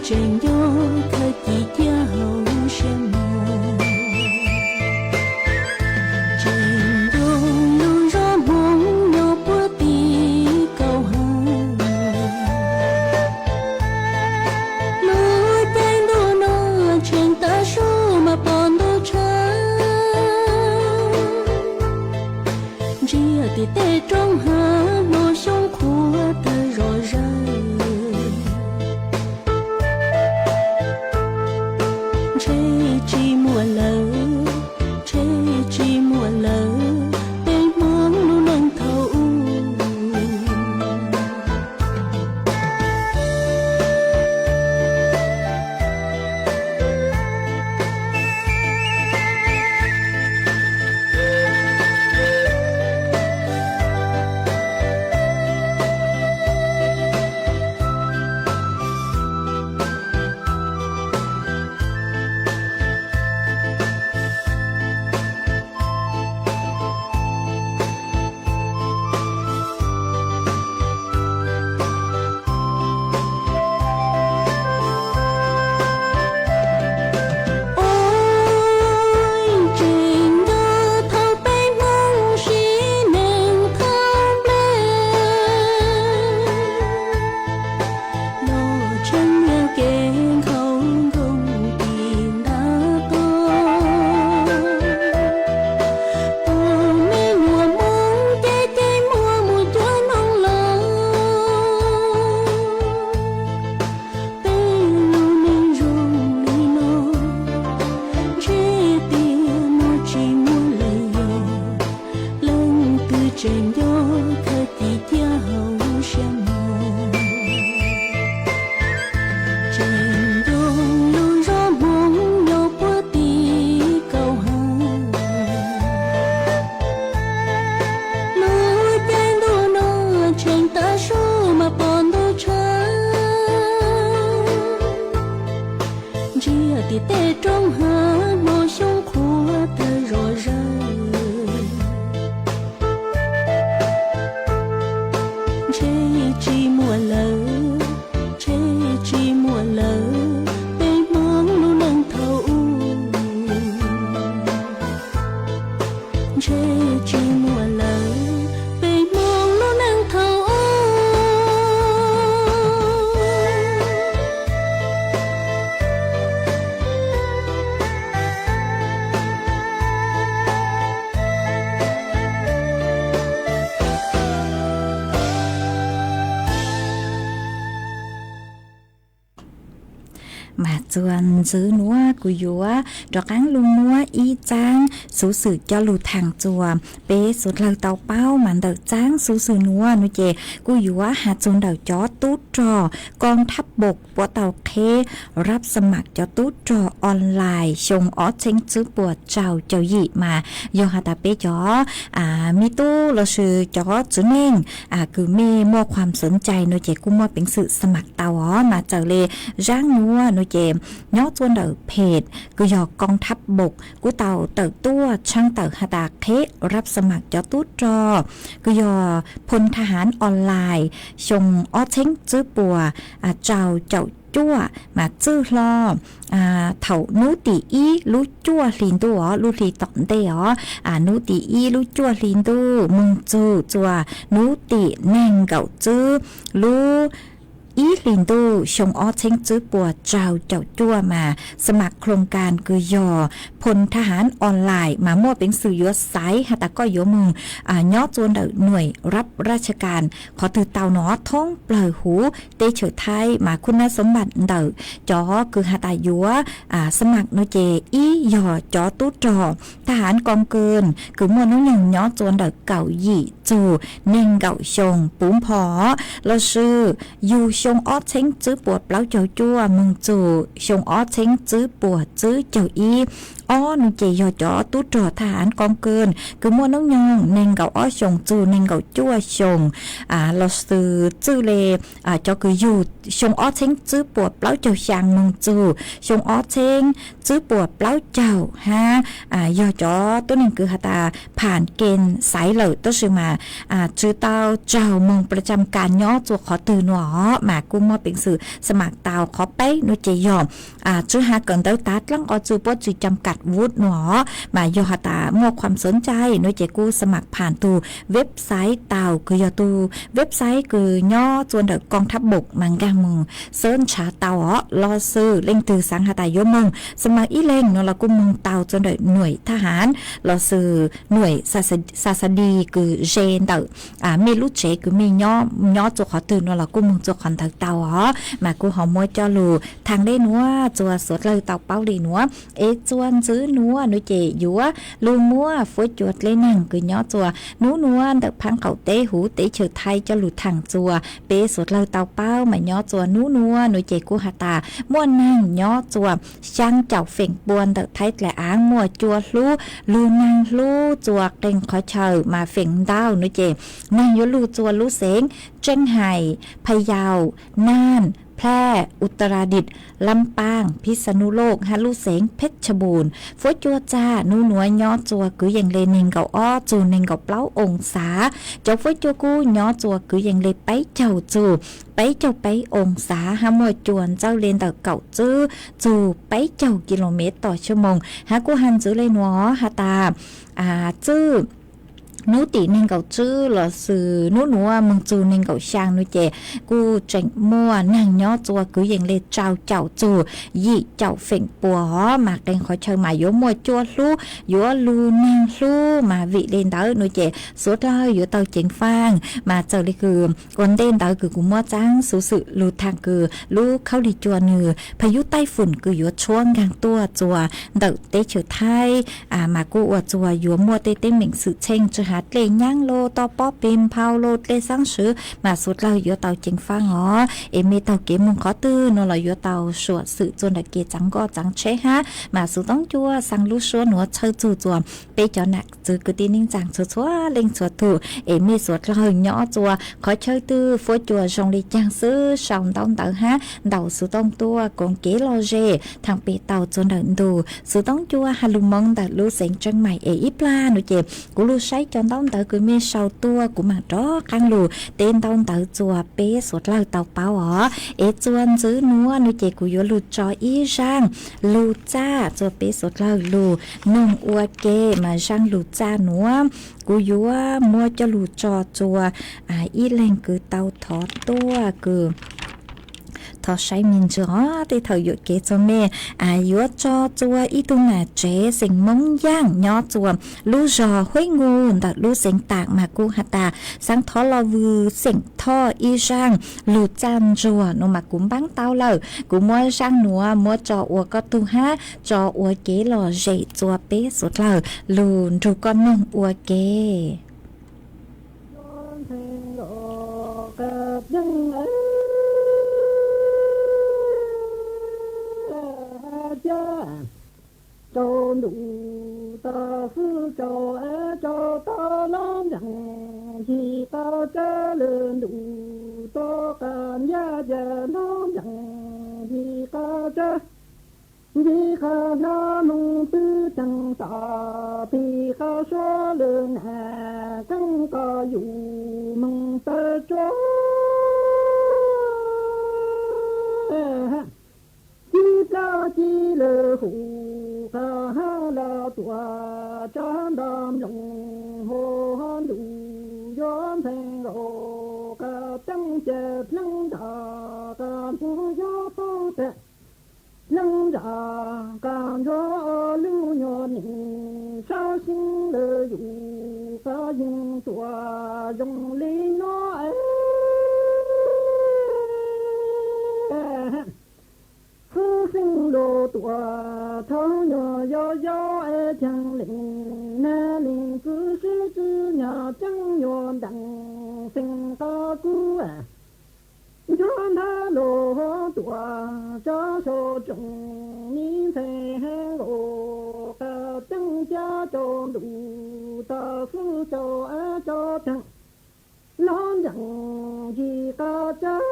Tseem nco khaws ci ciaj hauv siab mos, tseem nco lub zos Hmoob nyob puag tim kaum hav. Lub caij ntuj no tseem tav su mas pom ntuj tshav, ntsiag tim tej roob hav hmo xyoob qhuav tawg zom zaws. Ntshe tsis muaj lawm, ntshe tsis muaj lawm, peb Hmoob lub neej thaum ub. Ua tseem nco thaum peb Hmoob sim neej thoob nplej, los tshee nyiaj kev nkhaus nkoos tim ntav toj. Tus me nyuam Hmoob ces ces muaj mus cuab noog los. Peb lub neej zoo li no, ntshe tias muaj tsis muaj li yog, leej twg tseem nco khaws ci ciaj hauv siab mos. Tseem nco lub zos Hmoob nyob puag tim kaum hav. Lub caij ntuj no tseem tav su mas pom ntuj tshav, ntsiag tim tej roob hav hmo xyoob qhuav tawg zom zaws. Ntshe tsis muaj lawm, ntshe tsis muaj lawm, peb Hmoob lub neej thaum ub. Ntshe tsis muaj lawm, peb Hmoob lub neej thaum ub. Mas txuas ntxiv nuav kuv yuav rov qaab lug muab ib txaab xuv xwm coj lug thaam txuas peb suav dlawg tau paub. Mas ntawm txaab xuv xwm nuav no ces kuj yuav has txug ntawm cov tub rog koom thab npaum puab tau qheb rab xa mam cov tub rog online xyoo ob txheeb tsib puas rau caum yim. Mas yog has tas peb cov me tub lossis cov txiv neej kws mej muaj khuam xoov cai no ces kuj muaj peev xwm xa mam tau os. Mas txawm le zaab nuav no ces nyob txuas ntawm phem kws yog koom thab npaum kuj tau tawm tuaj tshaaj tawm has tas qheb rab xa mam cov tub rog kws yog phooj tha haav online xyoo ob txheeb tsib puas rau caum cuaj. Mas txwj hlo thaum nub tim ib lub cuaj hli ntuj os, lub hli tom ntej os, nub tim ib lub cuaj hli ntuj moog txug txuas nub tim neeg nkaum tsib lub ib hli ntuj xyoo ob txheeb tsib puas rau caum cuaj. Mas xa mam khloos kas kws yog phooj tha haav online mas muaj peev xwm yuav xaiv has tas koj yuav moog nyob txuas ntawm nuaim rab raj tsha kas qhov twg tau no thoob plawg huv teb chaws Thaib. Mas khuj nab xoov mam ntawm cov kws has tas yuav xa mam no ces ib yog cov tub rog tha haav koom kws kws muaj nub nyoog nyob txuas ntawm kaum yim txug neeg nkaum xyoo puv npho lossis yug xyoo ob txheeb tsib puas plaub caug cuaj moog txug xyoo ob txheeb tsib puas tsib caug ib ob no ces yog cov tub rog thaj hav koob kas kws muaj noob nyoog nees nkaum ob xyoos txug nees nkaum cuaj xyoos, los xws txwj le cov kws yug xyoo ob txheeb tsib puas plaub caug xyaa moog txug xyoo ob txheeb tsib puas plaub caug hab, yog cov tuab neeg kws has tas pham kees xaiv lawm tab sis mas tsi tau tsaug moog pla cam kas nyob txua qhov twg nua os mas kuj muaj peev xwm xa mam tau. Qhov peb no ces yog tswv hav kawm ntawv tav dlaab qhov txug puab tsi cam kas vuv nua os mas yog has tas muaj khuam xov ncai no ces kuj xa mam pham tug website tau kws yog tug website kws nyob txua ntawm koom thab boom mas nkaag moog xab ntshav tau os. Los xws leej twg xaav has tas yuav moog xa mam ib leeg no los kuj moog tau txua ntawm nuam thaj hav los xws nuam xa xa di kws ze ntawm mej lub tsev kws mej nyob txua qhov twg no los kuj moog txua qhov ntawd tau os mas kuj ho muab coj lug thaam le nuav txua suav dlawg tau paub le nuav. Es txua ntxiv nuav no ces yuav lug muab fuab cua dleb neeg kws nyob txua nub nuav ntawm phaab qaum teb huv teb chaws Thaib coj lug thaam txua peb suav dlawg tau paub mas nyob txua nub nuav no ces kuj has tas muaj neeg nyob txua xyaa caum feem pua ntawm Thaib dlaim aav muaj cua hlub lug neeg hlub txua qee qhov chaw mas feem ntau no ces neeg yuav lug txua lub xeev Tseeb Hais, Pha Yau, Naj, Plaj, Utaradit, Lam Paaj, Phij Xa Nub Loj hab lub xeev Phej Cha Npum. Fuab cua txag nub nuav nyob txua kwv yees le nees nkaum ob txug nees nkaum plaub oo xav. Cov fuab cua kub nyob txua kwv yees le peb caug txug peb caug peb oo xav hab muaj cua ntxawj le ntawm kaum tsib txug peb caug ki lo mev tom xyoo moos hab kuj has ntxiv le nuav has tas txwj nub tim nees nkaum tsib los xws nub nuav moog txug nees nkaum xyaa no ces kuj tseem muaj neeg nyob txua kwv yees le rau caum txug yim caum feem pua os mas qee qhov chaw mas yuav muaj cua hlub yuav lug neeg hlub mas vim le ntawd no ces suav dlawg yuav tau ceev faaj mas txawm le kws ua ntej ntawd kws kuv muab txaab xuv xwm lug thaam kws lub khaub lig cua nwg phaj yub taij fum kws yuav tshuab nkaag tuaj txua ntawm teb chaws Thaib mas kuj ua txua yuav muaj tej teeb meem xwm txheej tsi has dlej nyaab los toj pob peg nphau los dlej xaab swv mas suav dlawg yuav tau ceev faaj os. Es mej taug kev moog qhov twg no los yuav tau suam xwm txua ntawm kev txaav nkoj txaav tsheb hab mas xuv toob cua xaa lub suab nuav txhawb txug txua peb cov nam txwv kwv tij neej tsaa txhua txhua leej txhua tug. Es mej suav dlawg nyob txua qhov chaw twg fuab cua zoo le caag xwb sau ntaub ntawv hab ntaus xuv tooj tuaj koom kev lom zem thaam pem tau txua ntawm ntug xuv toob cua has lug moov ntawm lub xeev Tseeb Mais. Es ib plag no ces kuv lug saib cov ntaub ntawv kws mej sau tuaj kuv maam rov qaab lug teb ntaub ntawv txua peb suav dlawg tau paub os. Es txua ntxiv nuav no ces kuv yuav lug tso ib zaaj lug txaj txua peb suav dlawg lug noog ua ke mas zaaj lug txaj nuav kuv yuav muab coj lug tso txua ib leeg kws tau thov tuaj kws thov saib me ntsis os. Tej thaum yuam kev txug mej yuav tso txua ib tug nam tsev xeem Moob Yaaj nyob txua lub zog Huib Nkus ntawm lub xeev Taam mas kuj has tas xaav thov los vwm xeem Thoj ib zaaj lug txaj ntsuag no mas kuv npaab tau lawm. Kuv muab zaaj nuav muab tso ua koj tug hab tso ua kev lom zem txua peb suav dlawg lug nrug koj noog ua ke. Rau ntuj tau fwj rau, rau tau lub nceeg yig qab tsawb lwm ntuj tuaj qab nyiaj ces lub nceeg yig qab tsawb. Yig qab hlo moog pw teeg tom pig qab suab lwm nam keeb koj yug moog tawg tsuag. Ci dlawg ci lwm hum qab hab los tuaj tsa nto nploog hos ntuj yuav ntxhee nkaus qab teeb ces dleeg nrag qab ntsuag yuav paub tas dleeg nrag qab ntsuag lub nyuag neej sab xeeb lawm yus qab yeej tuaj zoo li no es. Xwb xeeb lug tuaj thaum nyuag yau yau es cheeb leej nab leej kwv sib tw nyag ceeb yuav ntees xeeb qab kub. Ncuab nthab lug tuaj tsa sau tsoom mi ntxhee heev nkaus ntuj tau xub tau av tso teeg, los nrees ncig qab tsab.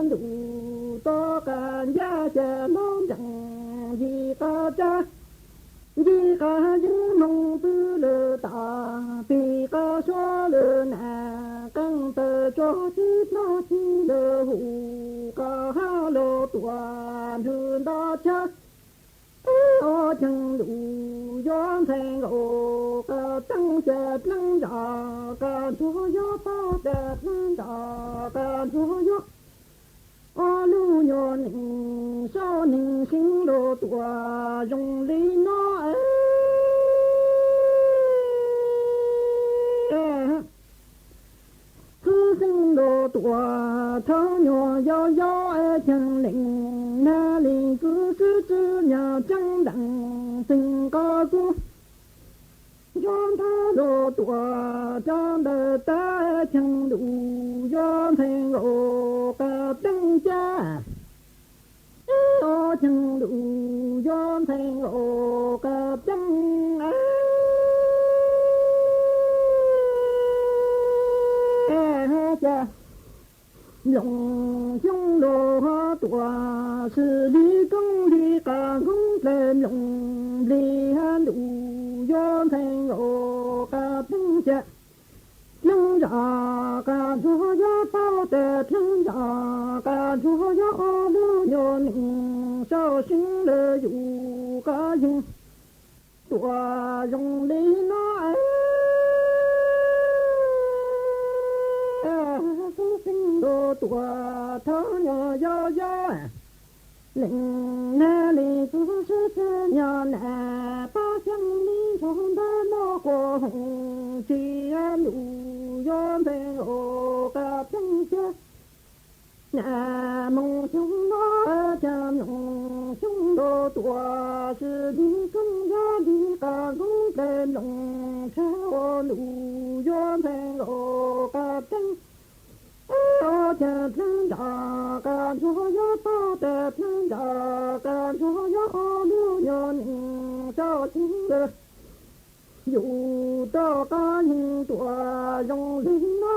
Ntuj tau qab ncaj ces los nrees ncig qab tsab, ncig qab yeeb hmoo pw lawm tas pis qab suab lawm na, qeej taw tso tsis plag tsis lawm hu qab hab los tuam nrhw nta tshab. Ob cheej ntuj yuav ntxhais nkaus qab teeb ces pleev nram qab ntsuag yuav pab ces pleev nram qab ntsuag yuav ob lub nyuag neej saum neeg xeeb los tuam zoo li no. Xwb xeeb los tuam thawb nyuag yau yau es cheej leej nag li xwb xwb tsis nyog tseeb ntees txeeg qab kub. Nco ntag los tuam rau ntawm tab cheej ntuj yuav ntxhais nkaus qab teeb caj. Ob cheej ntuj yuav ntxhais nkaus qab teeb caj. Mloog xyoob los tuam xws li koob li qab koob dlawg mloog nplig hab ntuj yuav ntxhais nkaus qab teeb caj. Pleev nram qab ntsuag yuav pab ces pleev nram qab ntsuag yuav ob lub nyuag neej saum xeeb lawm yus qab yeej tuam zoo li no. Xwb xeeb los tuam thawb nyuag yau yau, leej nag li xwb xwb tsis nyog na, pab xyeeb li nrog ntawm no quas hoom tsis ntuj yuav ntxhais nkaus qab teeb caj. Na moos xyoob no cas mloog xyoob los tuam xws li koob yog li qab koob dlawg mloog tshaj ua ntuj yuav ntxhais nkaus qab teeb. Ob cheej pleev nram qab ntsuag yuav pab ces pleev nram qab ntsuag yuav ob lub nyuag neej saum xeeb lawm yus rov qab yeej tuam zoo li no.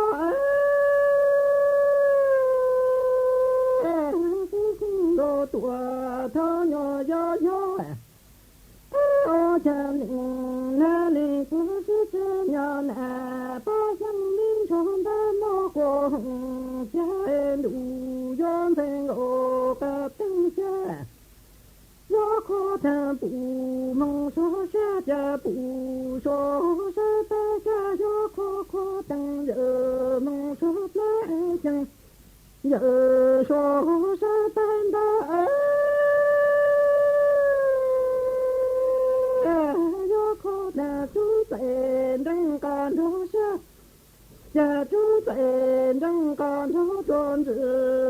Xwb xeeb los tuam thawb nyuag yau yau, ob cheej leej nag li xwb xwb tsis nyog na, pab xyeeb li nrog ntawm no quas hoom tsis ntuj yuav ntxhais nkaus qab teeb caj. Yuav kho teeg pum moos suav sab ces pum suav sab pab caj, yuav kho kho teeg yawm moos suav plab ces yawm suav sab pab ntag. Yuav kho teeg tsub txais nreeg qab nrog sab, ces tsub txais nreeg qab nrog rua ntsis,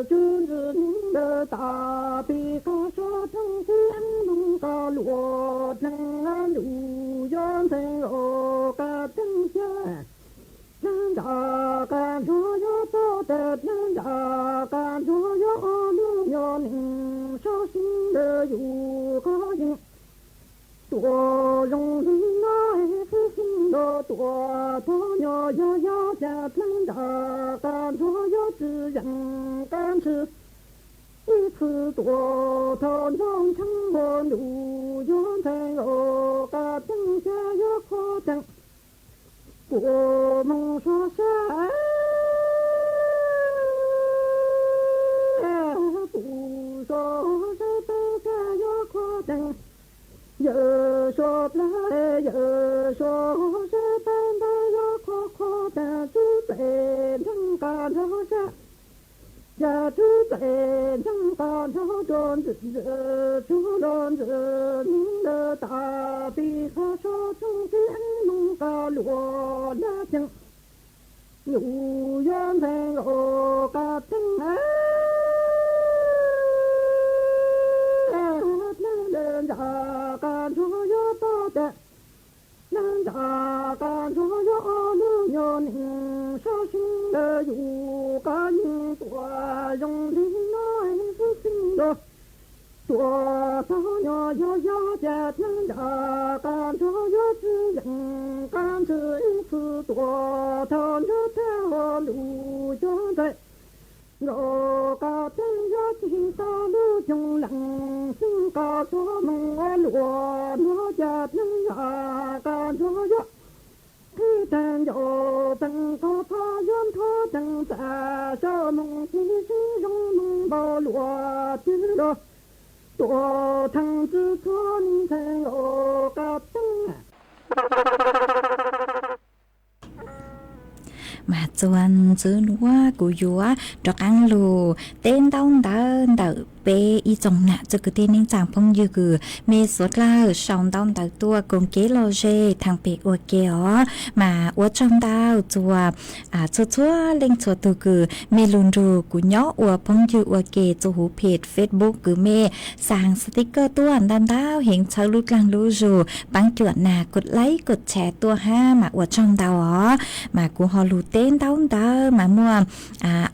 tsub ntsis neeg ntawd tas pis qab suab rooj tib eeb moog qab luam dleeg ntuj yuav ntxhais nkaus qab teeb caj. Dleeg nram qab nrog yuav pab tes dleeg nram qab nrog yuav ob lub nyuag neej sab xeeb ntawd yus qab yeej tuam zoo li no. Xwb xeeb los tuam thawb nyuag yau yau ces dleeg nram qab nrog yuav tsis yeem qab ntshis. Ib txhij tuam thawb nrog ntsheej ua ntuj yuav ntxhais nkaus qab teeb caj yuav kho teeg pum moos suav sab, pum suav sab pab caj yuav kho teeg yawm suav plab, yawm suav sab pab ntag yuav kho kho teeg tsub txais nreeg qab nrog sab. Yog tsub txais nreeg qab nrog rua ntsis, tsub los ntsis neeg ntawd tas pis qab suab rooj tib eeb moog qab luam dab ceev. Yus yuav ntxhais nkaus qab teeb, dleeg nram qab nrog yuav pab tes, dleeg nram qab nrog yuav ob lub nyuag neej sab xeeb ntawd yus qab yeej tuam zoo li no. Xwb xeeb los Tuam thaum nyob yog yog ces neeg yam qab nrog yog txiv yeem qab ntxwg ib txwm tuam thaum nrog tag hauv ntuj xyov ntsais nkaus qab teeb yog cig tau lub coog leej xeeb qab suav moog ua luam nrog ces neeg yam qab nrog yog qhib tag ncauj peem qhov qab yog nrog teeb txaj sab moog cig sib zoo moog npau luam cig lug tuam theej txwv txhua ntxhais nkaus qab teeb. Mas txuas ntxwv nuav kuv yuav rov qaab lug teb ntaub ntawv ntawm peb ib tsoom nam txiv kwv tij neej tsaa phooj ywg kws mej suav dlawg sau ntaub ntawv tuaj koom kev lom zem thaam pem ua ke os. Mas ua tsaug ntau txuas txhua txhua leej txhua tug kws mej lug nrug kuv nyob ua phooj ywg ua ke txuas huv phem Facebook kws mej xaa sticker tuaj ntau ntau heev txhawb lub dlaag lub zug paab cuam nag kod like kod share tuaj hab mas ua tsaug ntau os. Mas kuv ho lug teb ntaub ntawv mas muaj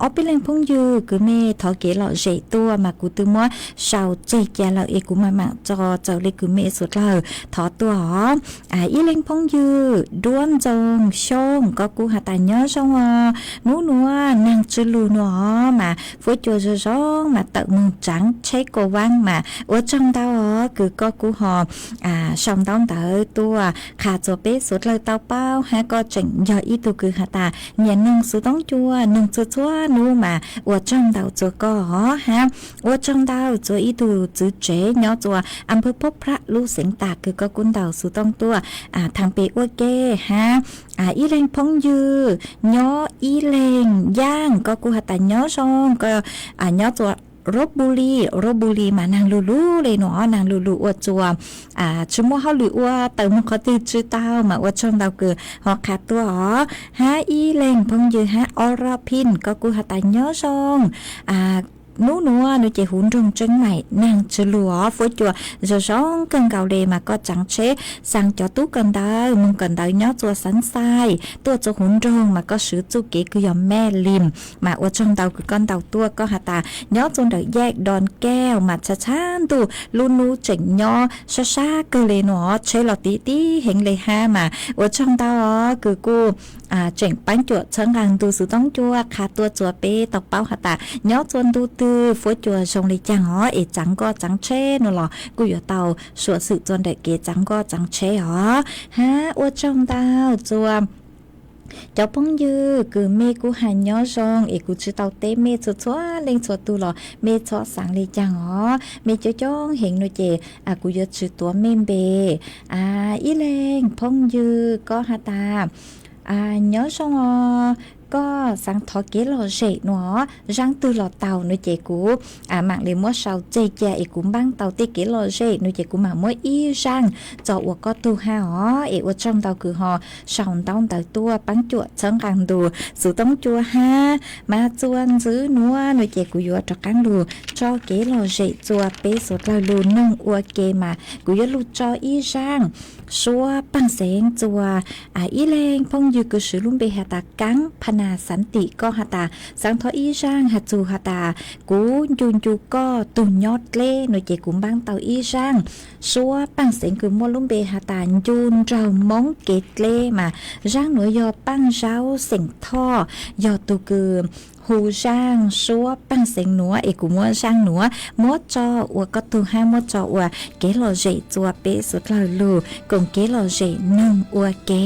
ob peb leeg phooj ywg kws mej thov kev lom zem tuaj mas kuv twb muab sau tseg ca lawm es kuv maam maam tso txawm le kws mej suav dlawg thov tuaj os. Ib leeg phooj ywg Duab Ntxoo Xyooj koj kuj has tas nyob zoo os, nub nuav naag tsw lug nuav os mas fuab cua zoo zoo mas tawm moog tsaav tsheb kua vaab mas ua tsaug ntau os kws koj kuj ho sau ntaub ntawv tuaj qha txug peb suav dlawg tau paub hab koj tseem yog ib tug kws has tas nyiam noog xuv toob cua noog txhua txhua nub mas ua tsaug ntau txug koj os hab ua tsaug ntau txug ib tug txwv tsev nyob txug am pawg Phob Phrab lub xeev tas kws koj kuj ntaus xuv toob tuaj thaam pem ua ke hab ib leeg phooj ywg nyob ib leeg yaaj koj kuj has tas nyob zoo koj nyob txug Rob Buli, Rob Buli mas naag lug lug le nuav naag lug lug ua txuas tsi muaj hauj lwm ua tawm moog qhov twg tsi tau mas ua tsaug ntau kws ho qha tuaj os hab ib leeg phooj ywg hab Ob Rob Phin koj kuj has tas nyob zoo nub nuav nuav ces huv nroog Tseeb Maim naag tsw lug os fuab cua zoo zoo kawg nkaus le mas koj tsaav tsheb xaa cov tub kawm ntawv moog kawm ntawv nyob txug Xaav Xais tuaj txug huv nroog mas koj swv txuj kev kws yog Mej Lim mas ua tsaug ntau kws koj ntaus tuaj koj has tas nyob txug ntawm yaaj Doon Kaej mas tshav tshav ntuj lub nub tseem nyob sab sab kawg le nuav tsheb los tiv tiv heev le hab mas ua tsaug ntau os kws kuj tseem paab cuam txhawb nqaa ntu xuv toob cua qha tuaj txuas peb tau paub has tas nyob txug ntu twg fuab cua zoo le caag os es tsaav nkoj tsaav tsheb nuav los kuj yuav tau suam xwm txug ntawm kev tsaav nkoj tsaav tsheb os hab ua tsaug ntau txuas cov phooj ywg kws mej kuj has nyob zoo es kuv tsi tau teb mej txhua txhua leej txhua tug los mej txhob xaav le caag os mej coob coob heev nuav ces kuv yuav tsi tuav mej npe. Ib leeg phooj ywg koj has tas nyob zoo os, koj xaav thov kev lom zem nuav zaaj twg los tau nuav ces kuv maam le muab sau tseg ca es kuv npaab tau tej kev lom zem nuav ces kuv maam muab ib zaaj tso ua koj tug hab os es ua tsaug ntau kws ho sau ntaub ntawv tuaj paab cuam txhawb nqaa ntu xuv toob cua hab mas txuas ntxwv nuav nuav ces kuv yuav rov qaab lug tso kev lom zem txua peb suav dlawg lug noog ua ke mas kuv yuav lug tso ib zaaj suab paaj xeev txua ib leeg phooj ywg kws swv lub npe has tas Kaab Phas Nas Xav Tim koj has tas xaav thov ib zaaj has txug has tas kuv ncu ncu koj tug nyob dleb nuav ces kuv npaab tau ib zaaj suab paaj xeev kws muaj lub npe has tas ncu nraug Moob kev dleb mas zaaj nuav yog Paaj Zaub xeem Thoj yog tug kws hu zaaj suab paaj xeev nuav es kuv muab zaaj nuav muab tso ua koj tug hab muab tso ua kev lom zem txua peb suav dlawg lug koom kev lom zem noog ua ke.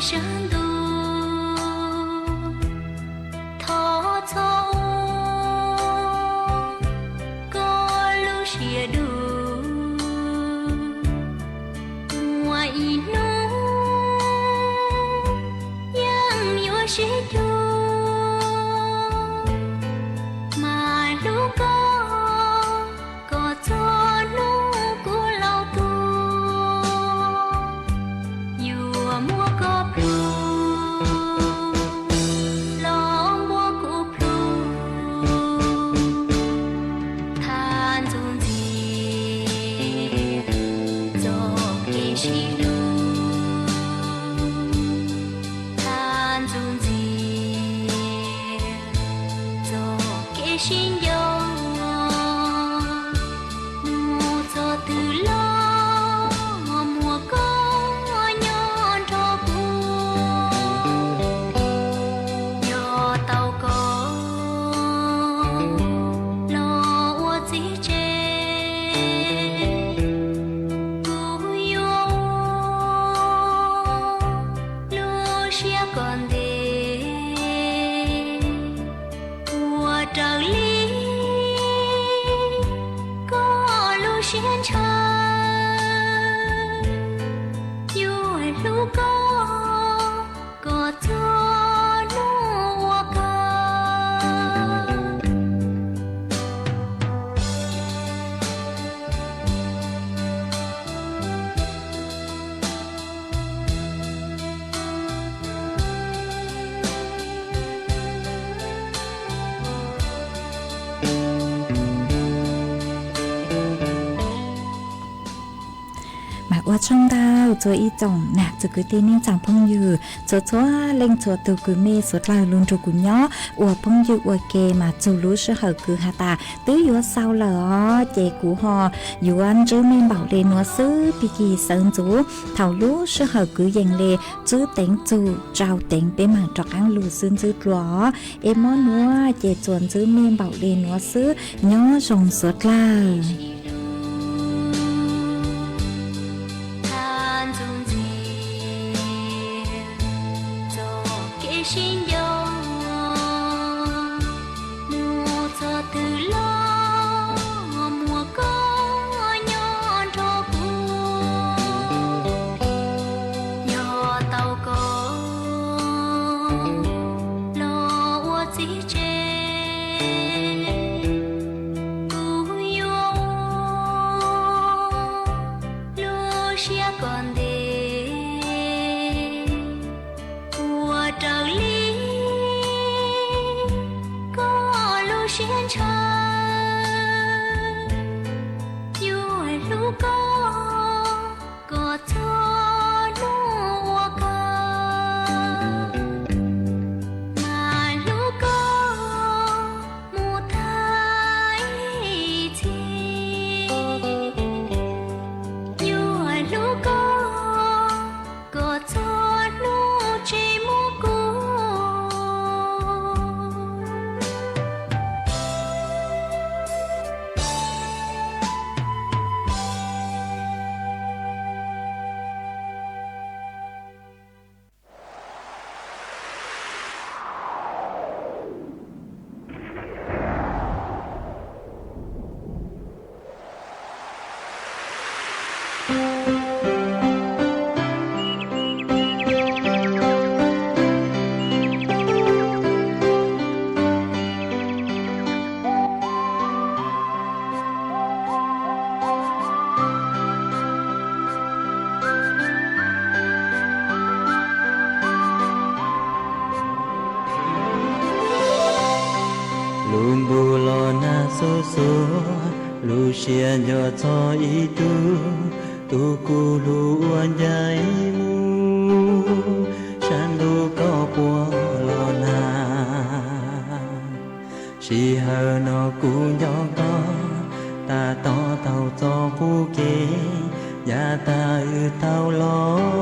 sab ntuj, thov txhob ua koj lub siab dub. Muaj ib hnub yeej yuav sib cuag, mas hlub koj kom txog hnub kuv laus tuag. Yuav muab koj plhus los muab kuv plhus, thaj ntxuj ntxiag txoj kev sib hlub, thaj ntxuj ntxiag txoj kev sib nco. Mus txog twg los muaj koj nyob nrog kuv. Yog tau koj los ua txiv tsev, kuv yuav ua lub siab kom ntev, ua raws li koj lub siab ntshaw. Yuav hlub koj kom txog hnub ua kawg. Mas ua tsaug ntau txhua ib tsoom nam txiv kwv tij neej tsa phooj ywg txhua txhua leej txhua tus, kwv mej suav dlawg lug nrug kuv nyob ua phooj ywg ua ke. Mas txug lub sij hawm kwv has tas twb yuav xaus lawm os, ces kuv ho yuav ntsib mej npaum le nuav xwb. Pig kig sawv ntxuv thaum lub sij hawm kwv yees le tswb teev txug tsau teev peb maam rov qaab lug xwb ntxwb dlua. Es mob nuav ces tsuas ntsib mej npaum le nuav xwb, nyob zoo suav dlawg. Yog tau koj los ua txiv tsev, kuv yuav ua lub siab kom ntev, ua raws li koj lub siab ntshaw. Yuav hlub koj kom txog hnub ua kawg, mas hlub koj mus tag ib txhis. Yuav hlub koj kom txog hnub tsis muaj kuv. Lub npuj los nag xuab xuab, lub siab nco txog ib tug, tus kuv hlub uas ncaim mus, sab ntuj koj puas los nag. Sij hawm no kuv nco koj, tas tod taug txoj qub kev, yav tag wb tau los.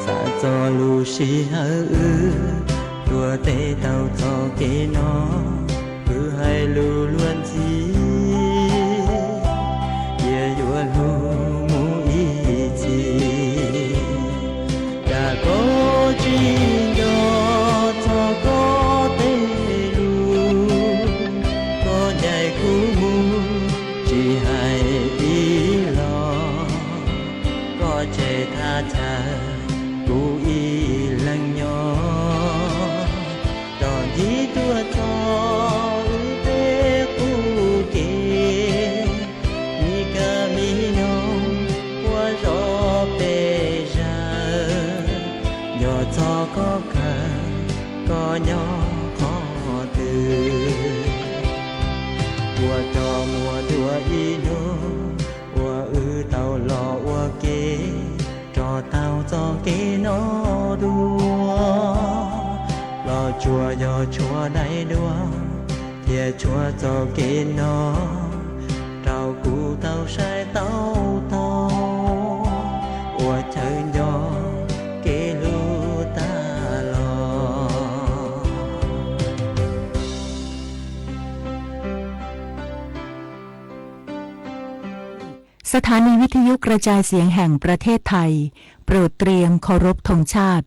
Xav txog lub sij hawm wb tuaj tes taug txoj kev no, wb hais lus luag ntxhi, cia yuav hlub mus ib txhis. Tseg thaj chaw kuv ib leeg nyob, rov ntsib tuaj txog wb peb qub kev, mi kab mi noog ua zog peb zawg, nco txog koj kawg, koj nyob qhov twg. Ua rog muaj dua ib hnub uas wb tau los ua ke, rov taug txoj kev no dua. Los tsuas yog tshuav daim duab thiab tshuav txoj kev no rau kuv tau saib taub tau ua chaw nco kev hlub tag los.สถานีวิทยุกระจายเสียงแห่งประเทศไทย โปรดเตรียมเคารพธงชาติ